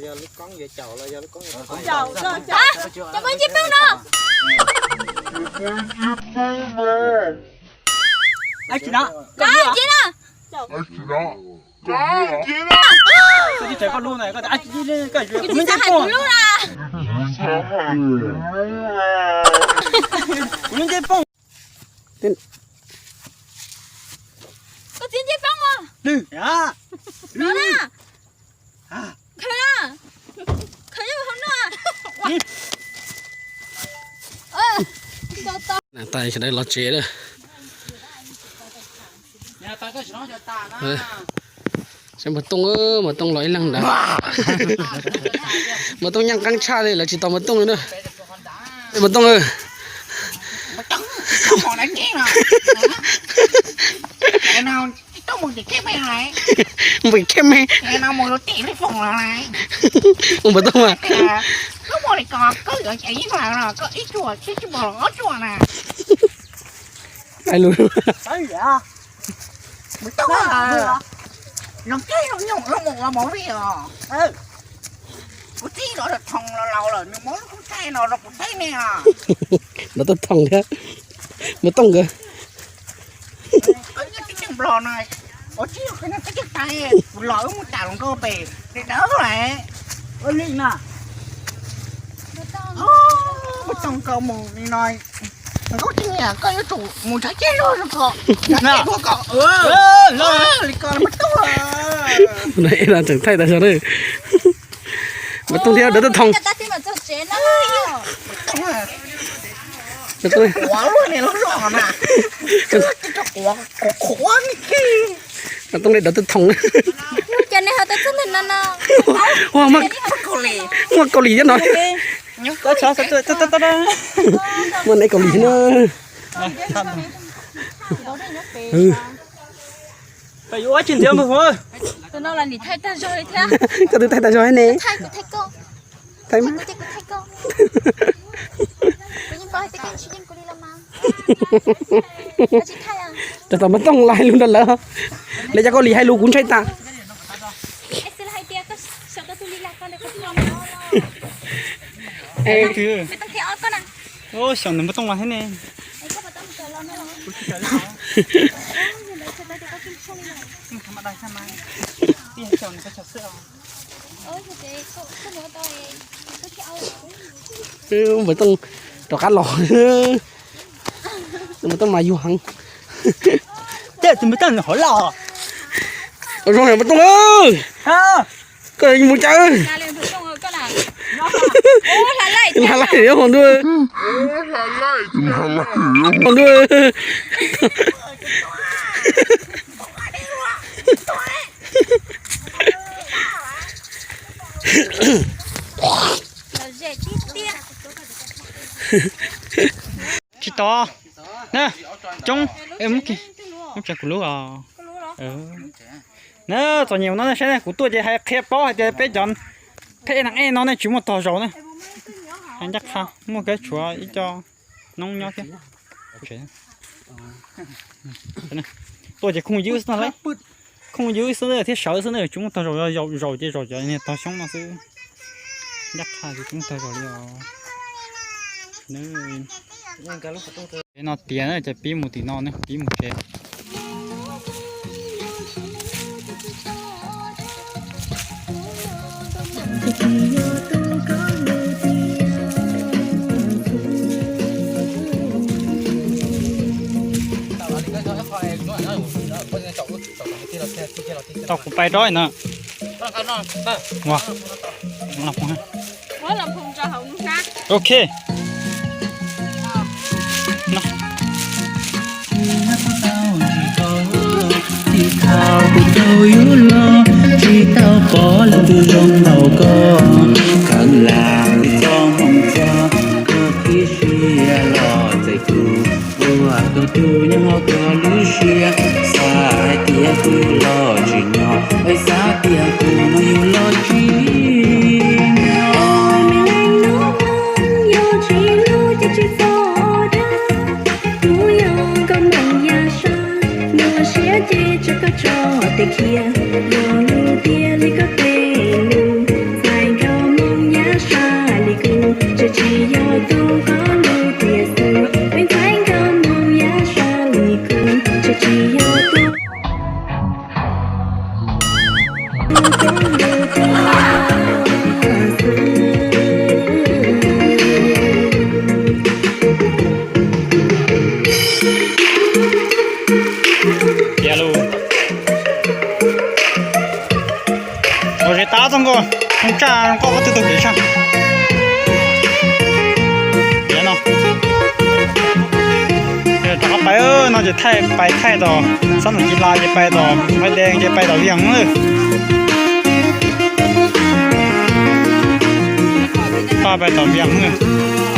Cov muaj ncej poob no. Nce na. Kuv tsis xav hais kuv lub na. Kuv lub ncej poob. Koj txiv ncej poob os. Lwm. No na. Khaws na. Khaws nyob hauv no. Tais sawv daws los tsev lawm. Saib Npawg Tooj, Npawg Tooj los ib leeg ntawd. Npawg Tooj nyaaj qeeb tshaj li, lawv tsis tos Npawg Tooj li na. Npawg Tooj, npawg kheb me, ua Npawg Tooj mas. Ai lus. Kuv tij los thoo laus laus lawm, nws muab lub koob thaij no rau kuv saib ne. Npawg Tooj thiab Npawg Tooj nkawd. Koj nyob tib neeg Nplog no, ua tsis yog koj nyob teb chaws Thaib, kuv los wb mus tas hluas nkauj pem, dawb dawb lawm. Ua li na, Npawg Tooj, koj mus li no, Npawg Tooj tsis nyiam, koj yuav tsum mus ntshav ceg zog rau kom, ntshav ceg dua kom, li ko Npawg Tooj. Tseem thaij tas zog na. Npawg Tooj thiab Npawg Tooj. Npawg Tooj, Npawg Tooj li Npawg Tooj. Muaj Kaus Lim thiab no. Muaj neb Kaus Lim thiab na. Koj twb thaij tas zog ne. Thaij mas. Tos tos Npawg Tooj los hais lus rau lawv. Lawv cov Kaus Lim hais lus kuv ntshai tas. Xyov nws Npawg Tooj los thiab ne. Npawg Tooj rov qab los. Npawg Tooj mas yug heev. Tej tus Npawg Tooj hov los. Zoo Npawg Tooj, koj mus cas? Hla laij hov ntuj, hov ntuj. Tsis tau na, coob, muab tsa kuv lub os. Na, txom nyem no saib, kuv tuaj ces hais qhia paub hais tias peb cov pheb neeg ej no nej tsis muaj tog zaus na. Hais ncaj qha, muaj kawg tshuav ib co noob nyob thiab. Tuaj ces khooj ywb xwb no, khooj ywb xwb thiab sawv xwb na, tsis muaj tog zaus, zaus ces zaus cov niag tog xyoob no xwb. Ncaj qha tsis muaj tog zaus li os. No tiav na, ces pib mus tim no ne, pib mus tsev. Tau kuv pais rau na. Ok. Tsis tau kuv tau yuav los, tsis tau pom leej twg zoo npaum koj. Kheev lam li txoj hmoo txog, koj qhib siab los txais tus uas tau tus nyob hauv koj lub siab. Xav hais tias kuv los tsis nyob, es xav tias kuv no yus los tsis nyob. Yog tsis hlub ces tsis txhob dag, kuv yog koj moo yaj sab, nyuaj siab ces tsam koj tso tes khiav, yog lus tiag li koj tej lus, txais Ua tsev tab txog nkaus, zoo tsaj zoo nkauj qhov twg tau kev saj. Rov qab pais no ces thaij, pais thaij tom sab nram Ci Las ces pais tom Nqaij Dees ces pais tom Vias Hwv. Pais tom Vias Hwv.